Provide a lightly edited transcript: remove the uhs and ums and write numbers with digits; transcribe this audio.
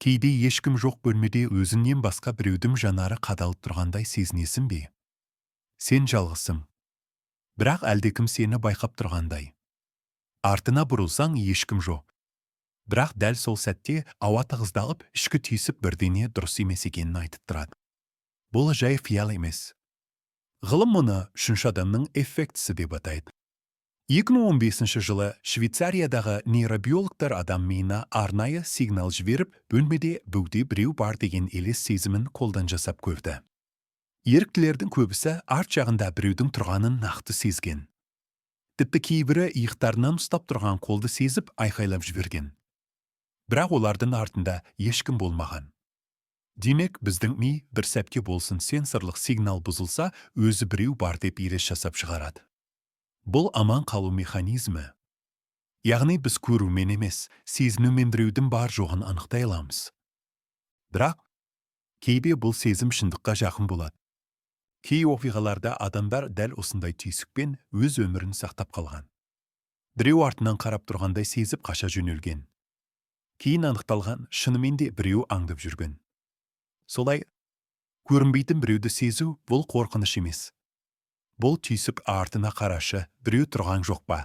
Кейде ешкім жоқ бөлмеде өзіңнен басқа біреудің жанары қадалып тұрғандай сезінесің бе? Сен жалғызсың. Бірақ әлдекім сені байқап тұрғандай. Артына бұрылсаң, ешкім жоқ. Бірақ дәл сол сәтте ауа тығыздалып, ішкі түйсік бірдеңе дұрыс емес екенін айтып тұрады. Бұл жай қиял емес. Ғылым мұны үшінші адамның эффектісі деп атайды. 2015 жылы Швейцариядағы нейробиологтар адам миына арнайы сигнал жіберіп, бөлмеде бөгде біреу бар деген елес сезімін қолдан жасап көрді. Еріктілердің көбісі арт жағында біреудің тұрғанын нақты сезген. Тіпті кейбірі иықтарынан ұстап тұрған қолды сезіп, айқайлап жіберген. Бірақ олардың артында ешкім болмаған. Демек, біздің ми бір сәтке болсын сенсорлық сигнал бұзылса, өзі біреу бар деп елес жасап шығарады. Бұл аман қалу механизмі. Яғни біз көрумен емес, сезінумен біреудің бар жоғын анықтай аламыз. Бірақ кейде бұл сезім шындыққа жақын болады. Кей оқиғаларда адамдар дәл осындай түйсікпен өз өмірін сақтап қалған. Біреу артынан қарап тұрғандай сезіп, қаша жөнелген. Кейін анықталған, шынымен де біреу аңдып жүрген. Солай, көрінбейтін біреуді сезу – бұл қорқыныш емес. Бұл түйсік: артына қарашы, біреу тұрған жоқ па?